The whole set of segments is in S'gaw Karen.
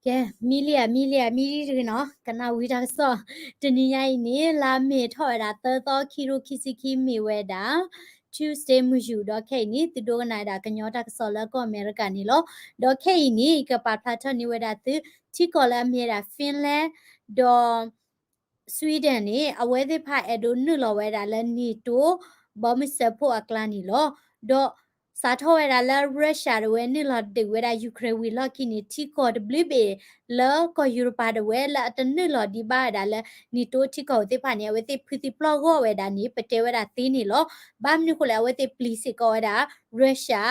ကဲ, မံလံဧါ, မံလံဧါ, မံလံတဂ့ၤနီၤ, ကနၣ်ဝံၤတၢ်ကစီၣ်. တနံၤညါအံၤန့ၣ် လါမ့ၤထီၣ်ဝဲဒၣ် သၢသီ ခံထိခံဆံခံ မ့ၢ်ဝဲဒၣ် Tuesday မုၢ်ယူာ် ဒီးခဲအံၤန့ၣ် သုဒိကနၣ်ဝဲဒၣ်ကညီတၢ်ကစီၣ်လၢကီၢ်အမဲရကၤန့ၣ်လီၤ. ဒီးခဲအံၤန့ၣ် ယကပာ်ဖျါထီၣ်န့ၢ်ဝဲဒၣ်သု ထံကီၢ်လၢအမ့ၢ်ဝဲဒၣ် Finland ဒီး Sweden န့ၣ် အဝဲသ့ၣ်တဖၣ်အဲၣ်ဒိးနုာ်လီၤဝဲဒၣ်လၢ NATO ဘီမုၢ်စၢဖှိၣ်အကျါန့ၣ်လီၤ. ဒီးစးထီၣ်ဝဲဒၣ်လၢ Russia တဝဲ နုာ်လီၤဒုးဝဲဒၣ် Ukraine ဝံၤလီၢ်ခံန့ၣ် ထံကီၢ်တဘျုးဘ့ၣ်လၢကီၢ်ယူရပၤတဝဲ လၢအတနုာ်လီၤဒံးဘၣ်ဝဲဒၣ်လၢ NATO ထံကီၢ်သ့ၣ်တဖၣ်န့ၣ် အဝဲသ့ၣ်ဖုသံပျီၢ်ဂီၢ်ဝဲဒၣ်န့ၣ် ပတဲဝဲဒၣ်သ့န့ၣ်လီၤ. ဘၣ်မနုၤအဃိလဲၣ် အဝဲသ့ၣ်ပျံၤစ့ၢ်ကီးဝဲဒၣ် Russia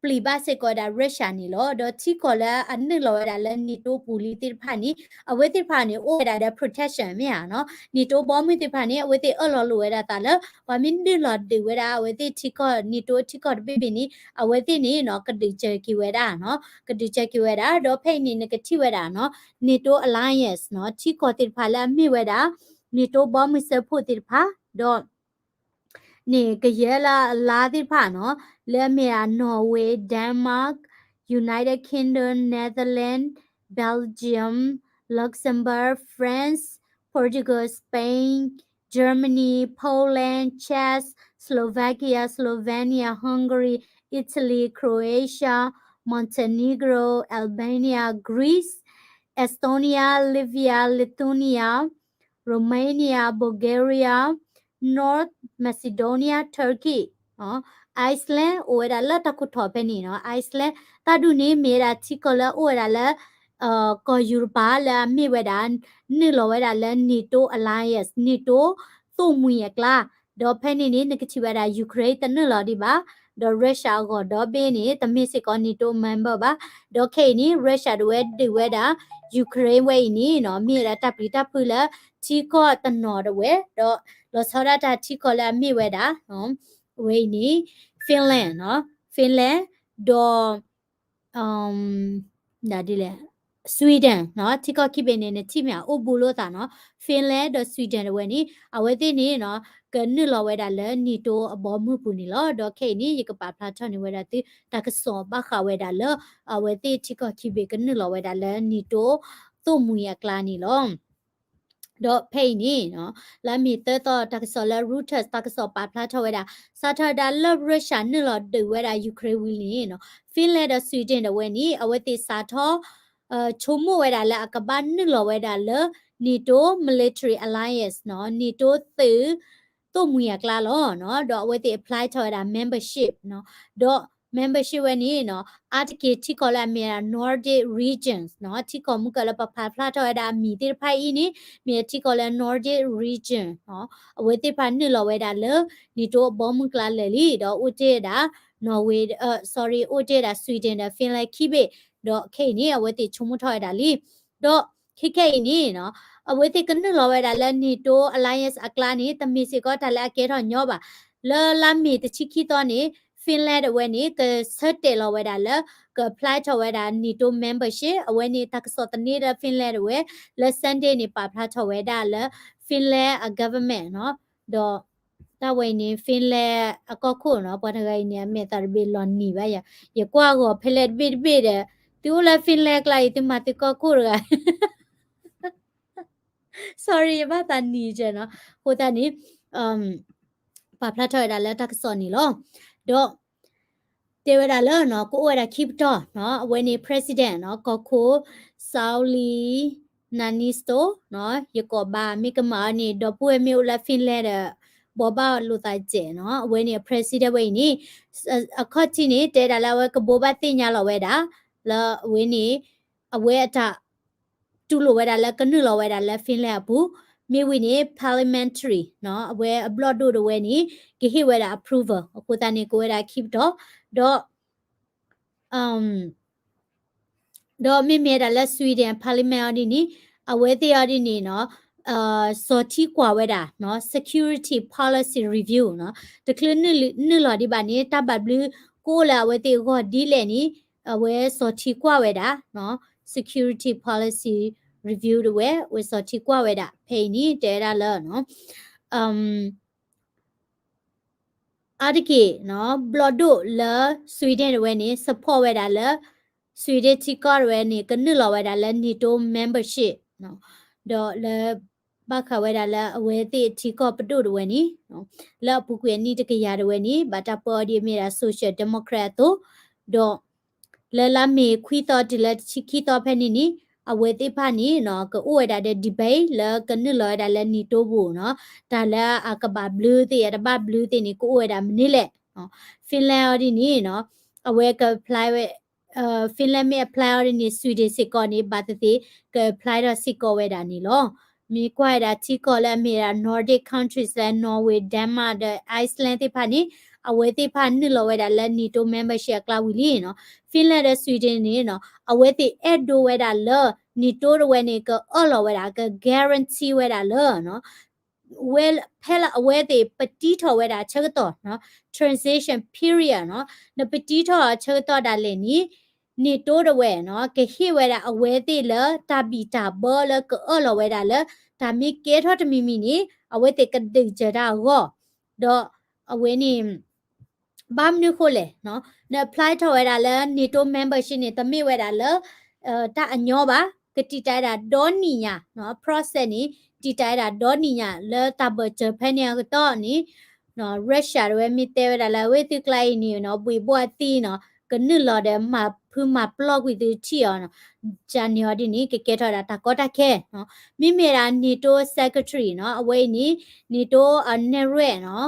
ပျံၤဘၣ်စ့ၢ်ကီးဝဲဒၣ် Russia န့ၣ်လီၤ. ဒီးထံကီၢ်လၢအနုာ်လီၤဝဲဒၣ်လၢ NATO ပူၤလံသ့ၣ်တဖၣ်န့ၣ် အဝဲသ့ၣ်တဖၣ်န့ၣ် အိၣ်ဝဲဒၣ်ဒီး protection မ့ၢ်ဧါနီၤ, NATO ဘီမုၢ်သ့ၣ်တဖၣ်န့ၣ် အဝဲသ့ၣ်အၢၣ်လီၤလိာ်ဝဲဒၣ်သးလၢ ပှၤမ့ၢ်နုာ်လီၤဒုးဝဲဒၣ် အဝဲသ့ၣ်ထံကီၢ် NATO ထံကီၢ်တဘ့ၣ်ဘ့ၣ်န့ၣ် အဝဲသ့ၣ်န့ၣ်နီၤ ကဒုးစၢၤက့ၤဝဲဒၣ်နီၤ, ကဒုးစၢၤက့ၤဝဲဒၣ်. ဒီးဖဲအံၤန့ၣ် နကထံၣ်ဝဲဒၣ်နီၤ NATO alliance နီၤ, ထံကီၢ်သ့ၣ်တဖၣ်လၢအမ့ၢ်ဝဲဒၣ် NATO ဘီမုၢ်စၢဖှိၣ်သ့ၣ်တဖၣ် ဒီး န့ၣ်ကယဲၢ်လၢအလါသ့ၣ်တဖၣ်နီၤ, လၢအမ့ၢ်ဒၣ် Norway, Denmark, United Kingdom, Netherlands, Belgium, Luxembourg, France, Portugal, Spain, Germany, Poland, Czech, Slovakia, Slovenia, Hungary, Italy, Croatia, Montenegro, Albania, Greece, Estonia, Latvia, Lithuania, Romania, Bulgaria, North Macedonia, Turkey, Iceland အိၣ်ဝဲဒၣ်လၢတၢ်ခိၣ်ထီၣ်ဖဲန့ၣ်နီၤ. Iceland တၢ်ဒူၣ်န့ၣ် မ့ၢ်ဝဲဒၣ်ထံကီၢ်လၢအအိၣ်ဝဲဒၣ်လၢ ကီၢ်ယူရပၤလၢအမ့ၢ်ဝဲဒၣ် နုာ်လီၤဝဲဒၣ်လၢ NATO alliance, NATO သိၣ်မှံၤအကျါ, ဒီးဖဲန့ၣ်န့ၣ် နကထံၣ်ဝဲဒၣ် Ukraine တနုာ်လီၤဒံးဘၣ်, ဒီး Russia အဂီၢ်ဒီဘ့ၣ်န့ၣ် တမ့ၢ်စ့ၢ်ကီး NATO member ဘၣ်, ဒီးခဲအံၤန့ၣ် Russia တဝဲဒုးဝဲဒၣ် Ukraine ဝဲအံၤန့ၣ်နီၤ မ့ၢ်ဝဲဒၣ်တၢ်ပျံၤတၢ်ဖုးလၢထံကီၢ်တနီၤတဝဲ, ဒီးလီၤဆီဒၣ်တၢ်ထံကီၢ်လၢအမ့ၢ်ဝဲဒၣ် အဝဲအံၤန့ၣ် Finland နီၤ, Finland ဒီး ဒ်လဲၣ် Sweden နီၤ, ထံကီၢ်ခံဘ့ၣ်န့ၣ် နထံၣ်မ့ၢ်အအိၣ်ဘူးလိာ်သးနီၤ, Finland ဒီး Sweden တဝဲန့ၣ် အဝဲသ့ၣ်န့ၣ်နီၤ ကနုာ်လီၤဝဲဒၣ်လၢ NATO အဘီမုၢ်ပူၤန့ၣ်လီၤ. ဒီးခဲအံၤန့ၣ် ယကပာ်ဖျါထီၣ်န့ၢ်ဝဲဒၣ်သု တၢ်ကစီၣ်ဘၣ်ဃးဝဲဒၣ်လၢ အဝဲသ့ၣ်ထံကီၢ်ခံဘ့ၣ်ကနုာ်လီၤဝဲဒၣ်လၢ NATO သိၣ်မှံၤအကျါန့ၣ်လီၤ. ဒီးဖဲအံၤန့ၣ်နီၤ လၢမ့ၢ်သၢသီတၢ်ကစီၣ်လၢ Reuters တၢ်ကစီၣ်ပာ်ဖျါထီၣ်ဝဲဒၣ် စးထီၣ်ဝဲဒၣ်လၢ Russia နုာ်လီၤဒုးဝဲဒၣ် Ukraine ဝံၤန့ၣ်နီၤ Finland ဒီး Sweden တဝဲန့ၣ် အဝဲသ့ၣ်စးထီၣ် ဆိကမိၣ်ဝဲဒၣ်လၢအကဘၣ်နုာ်လီၤဝဲဒၣ်လၢ NATO military alliance နီၤ, NATO သုး သိၣ်မှံၤအကျါလီၤနီၤ, ဒီးအဝဲသ့ၣ် apply ထီၣ်ဝဲဒၣ် membership နီၤ, ဒီး membership ဝဲန့ၣ်နီၤ အါတက့ၢ်ထံကီၢ်လၢအမ့ၢ်ဝဲဒၣ် Nordic regions နီၤ, ထံကီၢ်မုၢ်ကၢၢ်လၢပဖးဖျါထီၣ်ဝဲဒၣ်အမံၤသ့ၣ်တဖၣ်အံၤန့ၣ် မ့ၢ်ထံကီၢ်လၢ Nordic region နီၤ, အဝဲသ့ၣ်တဖၣ်နုာ်လီၤဝဲဒၣ်လၢ NATO အဘီမုၢ်ကျါလၢာ်လံ, ဒီးအိၣ်တ့ၢ်ဝဲဒၣ် Norway အ sorry အိၣ်တ့ၢ်ဝဲဒၣ် Sweden ဒီး Finland ခံဘ့ၣ်, ဒီးခဲအံၤန့ၣ် အဝဲသ့ၣ်ဆိကမိၣ်ထီၣ်ဝဲဒၣ်လံ, ဒီးခဲခဲအံၤန့ၣ်နီၤ အဝဲသ့ၣ်ကနုာ်လီၤဝဲဒၣ်လၢ NATO alliance အကျါန့ၣ် တမ့ၢ်စ့ၢ်ကီးတၢ်လၢအကဲထီၣ်ညီဘၣ်. လၢလါမ့ၤတဆံခံသီန့ၣ် Finland တဝဲန့ၣ် ကဆၢတဲာ်လီၤဝဲဒၣ်လၢ က apply ထီၣ်ဝဲဒၣ် NATO membership အဝဲန့ၣ် တၢ်ကစီၣ်သန့ဒီး Finland တဝဲ လၢ Sunday န့ၣ် ပာ်ဖျါထီၣ်ဝဲဒၣ်လၢ Finland အ government နီၤ, ဒီး တၢ်ဝဲအံၤန့ၣ် Finland အကီၢ်ခိၣ်နီၤ, ပှၤတဂၤအံၤန့ၣ် အမဲာ်သးတဘ့ၣ်လီၤနံၤဘၣ်ယၤ, ယကွၢ်အဂီၢ်ဖဲလဲၣ်တဘ့ၣ်တဘ့ၣ်ဒီး သုအိၣ်လၢ Finland ကျါအံၤ သုမၤသုကီၢ်ခိၣ်တဂၤ sorry ယဘၣ်သးနံၤကဲနီၤ, အဃိသတးန့ၣ် ပာ်ဖျါထီၣ်ဝဲဒၣ်လၢတၢ်ကစီၣ်န့ၣ်လီၤ. ဒီး တဲဝဲဒၣ်လၢနီၤ ကအိၣ်ဝဲဒၣ်ခံပတီၢ်နီၤ, အဝဲန့ၣ် president နီၤ ကီၢ်ခိၣ် Sauli Niinisto နီၤ, ယကိးဘၣ်မ့ၢ်ကမၣ်အီၤန့ၣ် ဒီပုၢ်ဝဲၢ်မ့ၢ်အိၣ်လၢ Finland ဒီး ဘိးဘၣ်လိာ်သးစဲးနီၤ, အဝဲန့ၣ် president ဝဲအံၤန့ၣ် အခီၣ်ထံးန့ၣ် တဲဒၣ်လၢအဝဲကဘိးဘၣ်သ့ၣ်ညါလီၤဝဲဒၣ် လၢအဝဲန့ၣ် အဝဲအတၢ် တူၢ်လိာ်ဝဲဒၣ်လၢကနုာ်လီၤဝဲဒၣ်လၢ Finland အပူၤ, မ့ၢ်ဝံၤန့ၣ် parliamentary နီၤ, အဝဲအဘျီၣ်ဒိၣ်တဝဲန့ၣ် ကဟ့ၣ်ဝဲဒၣ် approval အဃိသတးန့ၣ် ကအိၣ်ဝဲဒၣ်ခံပတီၢ်, ဒီး ဒီးမ့မ့ၢ်ဝဲဒၣ်လၢ Sweden parliament အီၤဒ်န့ၣ် အဝဲသ့ၣ်အီၤဒ်န့ၣ်နီၤ စီၤထံကွၢ်ဝဲဒၣ် security policy review နီၤ, တချုးနုာ်လီၤဒံးဘၣ်န့ၣ် တၢ်ဘၣ်ဘျုးကအိၣ်လၢအဝဲသ့ၣ်အဂီၢ်ဒ်လဲၣ်န့ၣ် အဝဲစီၤထံကွၢ်ဝဲဒၣ် security policy review တဝဲ အဝဲစီၤထံကွၢ်ဝဲဒၣ် ဖဲအံၤန့ၣ် တဲဝဲဒၣ်လၢ အါတက့ၢ် ဘျီၣ်ဒိၣ်လၢ Sweden တဝဲန့ၣ် support ဝဲဒၣ်လၢ Sweden ထံကီၢ်တဝဲန့ၣ် ကနုာ်လီၤဝဲဒၣ်လၢ NATO membership ဒီးလၢ ဘၣ်ဃးဝဲဒၣ်လၢအဝဲသ့ၣ်ထံကီၢ်ပဒိၣ်တဝဲန့ၣ် လၢအပူၤကွံာ်အနံၣ်တကယၤတဝဲန့ၣ် ဘၣ်တၢ်ပၢအီၤဒ်အမ့ၢ်ဒၣ် Social Democrat အသိး, ဒီး လၢလါမ့ၤခွံသီတုၤလၢတဆံခံသီဖဲန့ၣ်န့ၣ် အဝဲသ့ၣ်တဖၣ်န့ၣ်နီၤ ကအိၣ်ဝဲဒၣ်ဒီး debate လၢကနုာ်လီၤဝဲဒၣ်လၢ NATO ပူၤနီၤ, တၢ်လၢအကဘၣ်ဘျုးသ့ၣ် အတဘၣ်ဘျုးသ့ၣ်န့ၣ် ကအိၣ်ဝဲဒၣ်မနုၤလဲၣ်. Finland အီၤဒ်န့ၣ်နီၤ အဝဲက apply ဝဲ Finland မ့ၢ် apply အီၤဒ်န့ၣ် Sweden စ့ၢ်ကီးန့ၣ် ဘၣ်သ့ၣ်သ့ၣ် က apply ထီၣ်စ့ၢ်ကီးဝဲဒၣ်န့ၣ်လီၤ. မ့ၢ်ကွၢ်ဝဲဒၣ်ထံကီၢ်လၢအမ့ၢ်ဒၣ် Nordic countries လၢ Norway, Denmark ဒီး Iceland သ့ၣ်တဖၣ်န့ၣ် အဝဲသ့ၣ်တဖၣ်နုာ်လီၤဝဲဒၣ်လၢ NATO membership အကျါဝံၤလံနီၤ. Finland ဒီး Sweden န့ၣ်နီၤ အဝဲသ့ၣ်အဲၣ်ဒိးဝဲဒၣ်လၢ NATO တဝဲန့ၣ် ကအၢၣ်လီၤဝဲဒၣ် က guarantee ဝဲဒၣ်လၢ ဝဲ ဖဲလၢအဝဲသ့ၣ်ပတံထီၣ်ဝဲဒၣ်အဆၢကတီၢ်နီၤ transition period နီၤ နပတံထီၣ်အဆၢကတီၢ်ဒၣ်လဲာ်န့ၣ် NATO တဝဲနီၤ ကဟ့ၣ်ဝဲဒၣ်အဝဲသ့ၣ်လၢတၢ်ဘံၣ်တၢ်ဘၢလၢကအၢၣ်လီၤဝဲဒၣ်လၢ တၢ်မ့ၢ်ကဲထီၣ်တမံၤမံၤန့ၣ် အဝဲသ့ၣ်ကဒုးစၢၤတၢ်အဂီၢ် ဒီးအဝဲန့ၣ် ဘၣ်မနုၤဃိလဲၣ်နီၤ န apply ထီၣ်ဝဲဒၣ်လၢ NATO membership န့ၣ် တမ့ၢ်ဝဲဒၣ်လၢ တၢ်အညီဘၣ် ကတံာ်တာ်ဝဲဒၣ်ဒီနံၣ်ညါနီၤ process န့ၣ် တံာ်တာ်ဝဲဒၣ်ဒီနံၣ်ညါ လၢတၢ်ဘၢၣ်စၢၤဖဲန့ၣ်အကတီၢ်န့ၣ် Russia တဝဲမ့ၢ်တဲဝဲဒၣ်လၢအဝဲသ့ၣ်ကျါအံၤန့ၣ်နီၤ ဘှံးဘှီၣ်အသံနီၤ ကနုာ်လီၤဒီးမၤဖုမၤပျီၢ်ကွံာ်သုထံၣ်အီၤနီၤ ကန့ၣ်အီၤဒ်န့ၣ် ကကဲထီၣ်ဝဲဒၣ်တၢ်ကီတၢ်ခဲနီၤ မ့မ့ၢ်ဒၣ် NATO secretary နီၤ အဝဲအံၤန့ၣ် NATO အနဲၣ်ရွဲၣ်နီၤ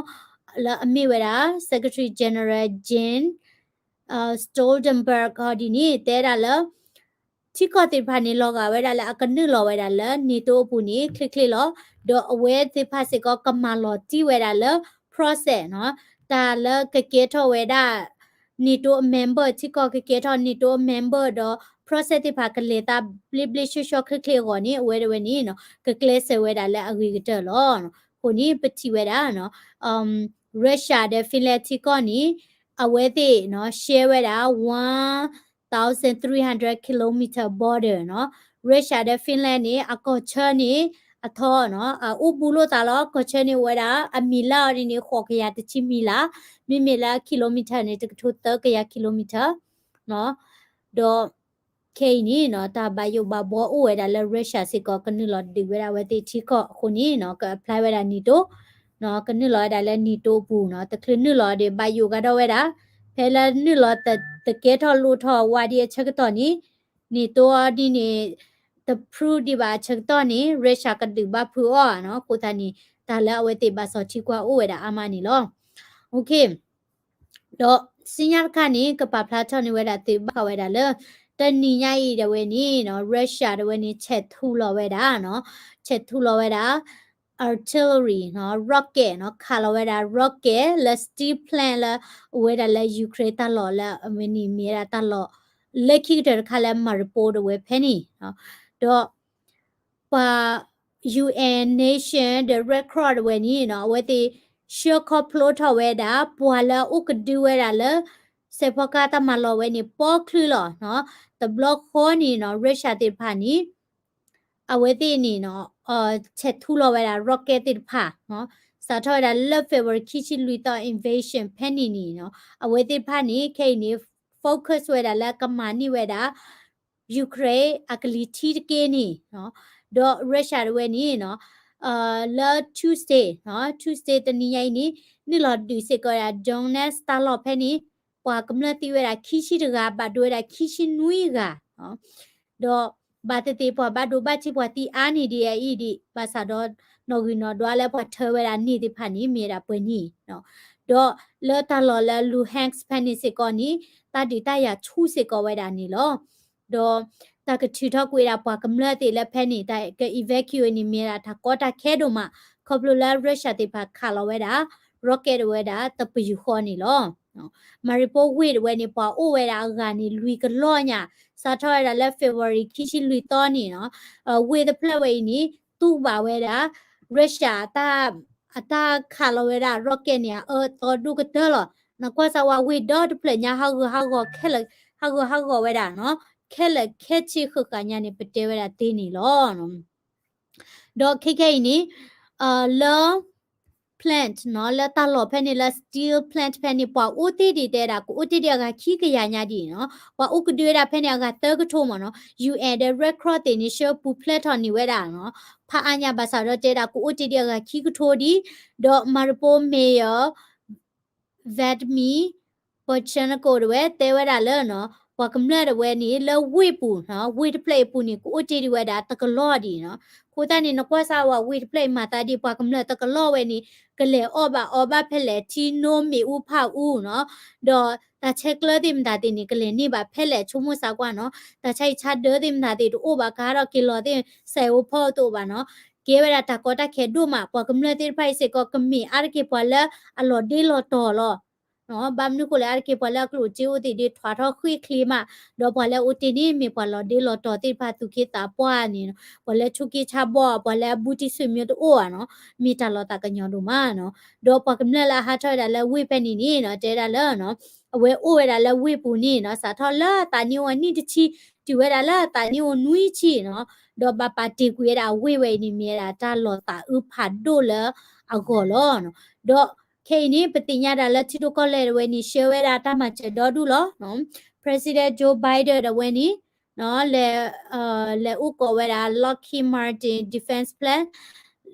လၢအမ့ၢ်ဝဲဒၣ် Secretary General Jens Stoltenberg အီၤဒ်န့ၣ် တဲဒၣ်လၢ ထံကီၢ်သ့ၣ်တဖၣ်န့ၣ် လီၤဂာ်ဝဲဒၣ်လၢအကနုာ်လီၤဝဲဒၣ်လၢ NATO အပူၤန့ၣ် ချ့ချ့လီၤ. ဒီးအဝဲသ့ၣ်တဖၣ်စ့ၢ်ကီးကမၤလီၤတံၢ်ဝဲဒၣ်လၢ process နီၤ တၢ်လၢကကဲထီၣ်ဝဲဒၣ် NATO အ member ထံကီၢ်ကကဲထီၣ် NATO အ member ဒီး process သ့ၣ်တဖၣ်ကလဲၤသးဘျ့ဘျ့ဆှီဆှီချ့ချ့အဂီၢ်န့ၣ် အဝဲတဝဲန့ၣ်နီၤ ကကျဲးစၢးဝဲဒၣ်လၢအဂ့ၤကတၢၢ်လီၤ. အဃိန့ၣ် ပထံၣ်ဝဲဒၣ်နီၤ Russia ဒီး Finland ထံကီၢ်န့ၣ် အဝဲသ့ၣ်နီၤ share ဝဲဒၣ် one thousand three hundred kilometer border နီၤ Russia ဒီး Finland န့ၣ် အကီၢ်ဆၢန့ၣ် အထီနီၤ အအိၣ်ဘူးလိာ်သးလီၤ ကီၢ်ဆၢန့ၣ်အိၣ်ဝဲဒၣ် အမံၤလၢ်အီၤဒ်န့ၣ် ဃိးကယၤတဆံမံၤလၢ် မ့မ့ၢ်လၢ kilometer န့ၣ် တကထိသၢကယၤ kilometer နီၤ ဒီး ခဲအံၤန့ၣ်နီၤ တၢ်ဘၣ်ယိၣ်ဘၣ်ဘှီအိၣ်ဝဲဒၣ်လၢ Russia စ့ၢ်ကီး ကနုာ်လီၤဒုးဝဲဒၣ်အဝဲသ့ၣ်ထံကီၢ်အဃိန့ၣ်နီၤ က apply ဝဲဒၣ် NATO နီၤ ကနုာ်လီၤဝဲဒၣ်လၢ NATO အပူၤနီၤ တချုးနုာ်လီၤဒီး ဘၣ်ယိၣ်ကဒီးဝဲဒၣ် ဖဲလၢနုာ်လီၤတကဲထီၣ်လိၣ်ထီၣ်ဝါဒံးအဆၢကတီၢ်န့ၣ် NATO အီၤဒ်န့ၣ် တ prove ဒံးဘၣ်အဆၢကတီၢ်န့ၣ် Russia ကဒုးဘၣ်ဖုးအီၤနီၤ အဃိသတးန့ၣ် တၢ်လၢအဝဲသ့ၣ်ဘၣ်စီၣ်ထံကွၢ်အိၣ်ဝဲဒၣ်အါမးန့ၣ်လီၤ. ဒီးဆူညါတခါန့ၣ် ကပာ်ဖျါထီၣ်န့ၢ်ဝဲဒၣ်သုဘၣ်ဃးဝဲဒၣ်လၢ တနံၤညါအံၤဒၣ်ဝဲန့ၣ်နီၤ Russia ဒၣ်ဝဲန့ၣ် ဆဲးထူလီၤဝဲဒၣ်နီၤ ဆဲးထူလီၤဝဲဒၣ် artillery နီၤ rocket နီၤ ခးလီၤဝဲဒၣ် rocket လၢ steel plant လၢ အိၣ်ဝဲဒၣ်လၢ Ukraine တၢ်လီၢ်လၢအဝဲန့ၣ်မ့ၢ်ဝဲဒၣ်တၢ်လီၢ် လၢခံကတၢၢ်တခါလၢ Mariupol ဒၣ်ဝဲဖဲန့ၣ် ဒီး ပှၤ UN nation ဒီး Red Cross ဒၣ်ဝဲန့ၣ်နီၤ အဝဲသ့ၣ် ဆှၢခီဖျိထီၣ်ဝဲဒၣ် ပှၤလၢအအိၣ်ကဒုဝဲဒၣ်လၢ စဲးဖီကါတၢ်မၤလီၢ်ဝဲန့ၣ် ပီချုးလီၤနီၤ တဘျီဃီန့ၣ်နီၤ Russia သ့ၣ်တဖၣ်န့ၣ် အဝဲသ့ၣ်န့ၣ်နီၤ ဆဲးထူလီၤဝဲဒၣ် rocket သ့ၣ်တဖၣ်နီၤ စးထီၣ်ဝဲဒၣ်လၢ February ခံဆံလွံၢ်သီ invasion ဖဲန့ၣ်န့ၣ်နီၤ အဝဲသ့ၣ်တဖၣ်န့ၣ် ခဲအံၤန့ၣ် focus ဝဲဒၣ်လၢကမၤန့ၢ်ဝဲဒၣ် Ukraine အကလံၤထံးတက့ၢ်န့ၣ်နီၤ ဒီး Russia ဒၣ်ဝဲန့ၣ်နီၤ လၢ Tuesday နီၤ Tuesday တနံၤညါအံၤန့ၣ် နုာ်လီၤဒုးစ့ၢ်ကီးဝဲဒၣ် Donetsk တၢ်လီၢ်ဖဲန့ၣ် ပှၤကမျၢၢ်သံဝဲဒၣ်ခံဆံတဂၤ ဘၣ်ဒိဝဲဒၣ်ခံဆံနွံဂၤနီၤ ဒီးဘၣ်သ့ၣ်သ့ၣ်ပှၤဘၣ်ဒိဘၣ်ထံးပှၤသံအါန့ၢ်ဒံးအအံၤဒံး ဘၣ်ဆၣ်ဒီးနီၣ်ဂံၢ်နီၣ်ဒွးလၢပှၤထၢဝဲဒၣ်န့ၢ်သ့ၣ်တဖၣ်န့ၣ် မ့ၢ်ဝဲဒၣ်ပှဲၤန့ၣ်နီၤ ဒီးလၢတၢ်လီၢ်လၢ Luhansk ဖဲန့ၣ်စ့ၢ်ကီးန့ၣ် တၢ်ဒုးတၢ်ယၤဆူၣ်စ့ၢ်ကီးဝဲဒၣ်န့ၣ်လီၤ. ဒီးတၢ်ကထုးထီၣ်ကွံာ်ဝဲဒၣ်ပှၤကမျၢၢ်သ့ၣ်လၢဖဲန့ၣ် တၢ်က evacuate န့ၣ် မ့ၢ်ဝဲဒၣ်တၢ်ကီတၢ်ခဲဒိၣ်မး ခီဖျိလၢ Russia သ့ၣ်တဖၣ်ခးလီၤဝဲဒၣ် rocket ဒၣ်ဝဲဒၣ်တပယူာ်ဃီန့ၣ်လီၤ. Mariupol ဝ့ၢ်ဒၣ်ဝဲန့ၣ် ပှၤအိၣ်ဝဲဒၣ်အဂၤန့ၣ်လွံၢ်ကလီၢ်ညါ စးထီၣ်ဝဲဒၣ်လၢ February ခံဆံလွံၢ်သီန့ၣ်နီၤ ဝ့ၢ်တဖျၢၣ်ဝဲအံၤန့ၣ် တူၢ်ဘၣ်ဝဲဒၣ် Russia အတၢ်ခးလီၤဝဲဒၣ် rocket န့ၣ် အအၢအသီဒိၣ်ကတၢၢ်လီၤ. နကွၢ်စၢ်ဝဲဝ့ၢ်ဒီတဖျၢၣ်ညါ ဟးဂူာ်ဟးဂီၤခဲလၢာ် ဟးဂူာ်ဟးဂီၤဝဲဒၣ်နီၤ ခဲလၢာ်ခဲဆ့ဃၣ်ဃၣ်ညါန့ၣ် ပတဲဝဲဒၣ်သ့န့ၣ်လီၤ. ဒီးခဲခဲအံၤန့ၣ် လၢ plant နီၤ, လၢတၢ်လီၢ်ဖဲန့ၣ်လၢ steel plant ဖဲန့ၣ် ပှၤအိၣ်တ့ၢ်ဒံးတဲဒၣ် ကအိၣ်တ့ၢ်ဒံးအဂၤခံကယၤညါဒံးနီၤ, ပှၤအိၣ်ကဒုဝဲဒၣ်ဖဲန့ၣ်အဂၤသၢကထိမ့ၢ်နီၤ, ယူၣ်အဲၣ် ဒီး Red Cross သ့ၣ်န့ၣ် ဆှၢပူၤဖျဲးထီၣ်န့ၢ်ဝဲဒၣ်နီၤ, ဖးအါညါဘၣ်ဆၣ်ဒီးတဲဒၣ် ကအိၣ်တ့ၢ်ဒံးအဂၤခံကထိဒံး, ဒီး Mariupol mayor Vladimir Boichenko တဝဲတဲဝဲဒၣ်လၢနီၤ, ပှၤကမျၢၢ်တဝဲန့ၣ် လၢဝ့ၢ်ပူၤနီၤ, ဝ့ၢ်တဖျၢၣ်အံၤပူၤန့ၣ် ကအိၣ်တ့ၢ်ဒံးဝဲဒၣ်တကလီၢ်ဒံးနီၤ, အဃိသတးန့ၣ် နကွၢ်စၢ်ဝဲဝ့ၢ်တဖျၢၣ်အံၤမၤသးဒ် ပှၤကမျၢၢ်တကလီၢ်ဝဲန့ၣ် ကလဲၤအီၣ်ဘၣ်အီဘၣ်ဖဲလဲၣ် ထံနိမ့ၣ်အူဖးအူနီၤ, ဒီးတၢ်ဆဲးကျၢသ့ၣ်မတၤသ့ၣ်န့ၣ် ကလဲၤန့ၢ်ဘၣ်ဖဲလဲၣ် ဆိကမိၣ်စၢ်ကွၢ်နီၤ, တၢ်ဆါဟံၣ်ဆါဒၢသ့ၣ်မတၤသ့ၣ် တအိၣ်ဘၣ်ကါထီၣ်က့ၤလီၤသ့ၣ် စဲးအိၣ်ဖီတအိၣ်ဘၣ်နီၤ, ကဲဝဲဒၣ်တၢ်ကီတၢ်ခဲဒိၣ်မး, ပှၤကမျၢၢ်သ့ၣ်တဖၣ်အံၤစ့ၢ်ကီး ကမ့ၢ်အါတက့ၢ်ပှၤလၢအလီၤဒ့လီၤတီၤလီၤ. ဘၣ်မနုၤဃိလဲၣ် အါတက့ၢ်ပှၤလၢအကျိၣ်စ့အိၣ်သ့ၣ်ဒ်ထွးထီၣ်ဃ့ၢ်ချ့မး, ဒီးပှၤလၢအအိၣ်တ့ၢ်န့ၣ် မ့ၢ်ပှၤလီၤဒ့လီၤတီၤသ့ၣ်တဖၣ်သူၣ်က့သးပှၢ်န့ၣ်, ပှၤလၢဆူးက့ဆါဘီၣ် ပှၤလၢအဘူးတံၢ်ဆွေမျိုးတအိၣ်ဘၣ်နီၤ, မ့ၢ်တၢ်လီၤသးကညီၤဒိၣ်မးနီၤ, ဒီးပှၤကမျၢၢ်လၢအဟးထီၣ်ဝဲဒၣ်လၢဝ့ၢ်ဖဲန့ၣ်န့ၣ်နီၤ တဲဒၣ်လၢ အဝဲအိၣ်ဝဲဒၣ်လၢဝ့ၢ်ပူၤန့ၣ်နီၤ စးထီၣ်လၢသးနံၣ်အိၣ်နံၣ်တဆံ တုၤဝဲဒၣ်လၢသးနံၣ်အိၣ်နွံဆံနီၤ, ဒီးဘၣ်ပာ်တ့ၢ်ကွံာ်ဝဲဒၣ်အဝ့ၢ်ဝဲအံၤန့ၣ် မ့ၢ်ဝဲဒၣ်တၢ်လီၤသးအုးဖးဒိၣ်လၢအဂီၢ်လီၤ. ဒီးခဲအံၤန့ၣ် ပသ့ၣ်ညါဒၣ်လၢထံဒိၣ်ကီၢ်လဲၢ်ဝဲန့ၣ် ဆှၢဝဲဒၣ်တၢ်မၤစၢၤဒီဒူၣ်လီၤ. President Joe Biden အဝဲန့ၣ် လဲၤ လဲၤအိၣ်ကိးဝဲဒၣ် Lockheed Martin Defense Plant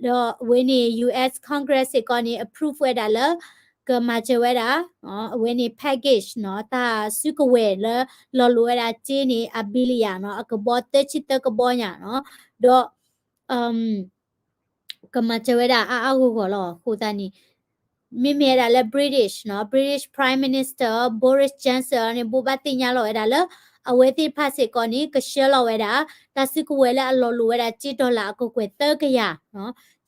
ဒီးအဝဲန့ၣ် U S Congress စ့ၢ်ကီးန့ၣ် approve ဝဲဒၣ်လၢ ကမၤစၢၤဝဲဒၣ် အဝဲန့ၣ် package နီၤ တၢ်စုကဝဲၤလၢ လီၤလိာ်ဝဲဒၣ်စ့န့ၣ် အ billion နီၤ အကဘီသၢဆံသၢကဘီညါနီၤ ဒီး ကမၤစၢၤဝဲဒၣ်အါအါဂီၢ်ဂီၢ်လီၤ. အဃိသတးန့ၣ် မ့မ့ၢ်ဝဲဒၣ်လၢ British နီၤ British Prime Minister Boris Johnson န့ၣ် ဘိးဘၣ်သ့ၣ်ညါလီၤဝဲဒၣ်လၢ အဝဲသ့ၣ်တဖၣ်စ့ၢ်ကီးန့ၣ် ကဆှၢလီၤဝဲဒၣ် တၢ်စုကဝဲၤလၢအလီၤလိာ်ဝဲဒၣ် စ့ dollar အကကွဲၢ်သၢကယၤ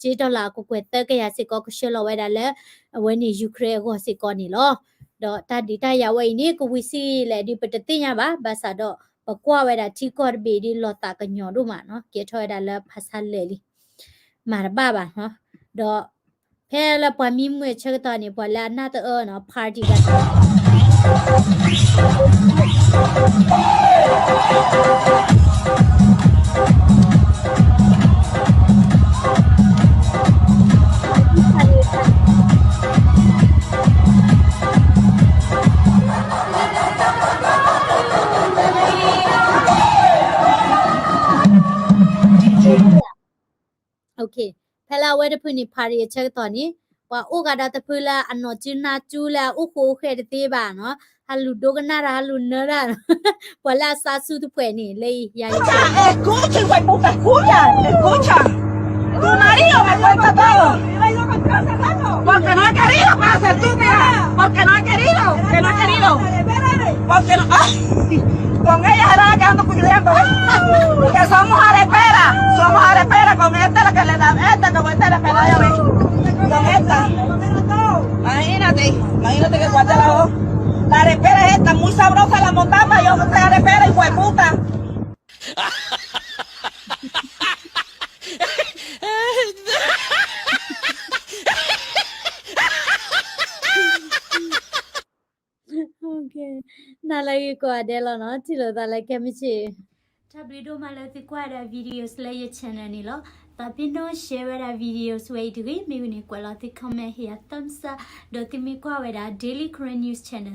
စ့ dollar အကကွဲၢ်သၢကယၤစ့ၢ်ကီး ကဆှၢလီၤဝဲဒၣ်လၢ အဝဲန့ၣ် Ukraine အဂီၢ်စ့ၢ်ကီးန့ၣ်လီၤ. ဒီးတၢ်ဒုးတၢ်ယၤဝဲအံၤန့ၣ် ကဝံၤဆံးလဲၣ်ဒ်ပတသ့ၣ်ညါဘၣ်, ဘၣ်ဆၣ်ဒီး ပကွၢ်ဝဲဒၣ်ထံကီၢ်တဘ့ၣ်ဒ် လီၤသးကညီၤဒိၣ်မးနီၤ, ကဲထီၣ်ဝဲဒၣ်လၢဖးဆါလဲၣ်လံ မၤတဘၣ်ဘၣ်နီၤ. ဒီး ဖဲလၢပှၤမံမုာ်အဆၢကတီၢ်န့ၣ် ပှၤလၢအနၢ်တအၢနီၤ party ဂၤ ဖဲလၢအဝဲတဖုန့ၣ် party အဆၢကတီၢ်န့ၣ် ပှၤအိၣ်ဂၤဒီးတဖုလၢအနီၢ်စုနၢ်စုလၢအအိၣ်ဃိအိၣ်ဃဲတသ့ဘၣ်နီၤ, ဟးလူၤဒိကနၣ်တၢ် ဟးလူၤနၢတၢ်, ပှၤလၢအစးဆူတဖှဲးန့ၣ် လၢယၤ Escucha, hijo de puta, escucha, escucha. Tu marido me cuenta todo. Porque no ha querido, pasa, estúpida. Porque no ha querido, que no ha querido. Porque no, ay, con ella se la anda quedando cuidando, ¿eh? Que somos areperas, somos areperas, con esta la que le da, esta como esta la que la llave. Con esta. Imagínate, imagínate que cuál de las dos. La arepera es esta, muy sabrosa la motamba, yo no soy arepera, hijo de puta. Okay, နၤလၢဂ့ၤကိးဂၤဒဲးလီၤနီၤ, ထံၣ်လိာ်သးလၢခဲမုၢ်ဆ့ၣ်. တၢ်ဘျုးဒိၣ်မးလၢသုကွၢ်ဝဲဒၣ် videos လၢယ channel န့ၣ်လီၤ. သးပ့ၤနီၣ် share ဝဲဒၣ် videos ဝဲအံၤတဂ့ၤ, မ့ၢ်ဂ့ၤန့ၣ် ကွဲးလီၤသု comment ဟ့ၣ်ယၤ thumbs up, ဒီးသုမ့ၢ်ကွၢ်ဝဲဒၣ် Daily Karen News Channel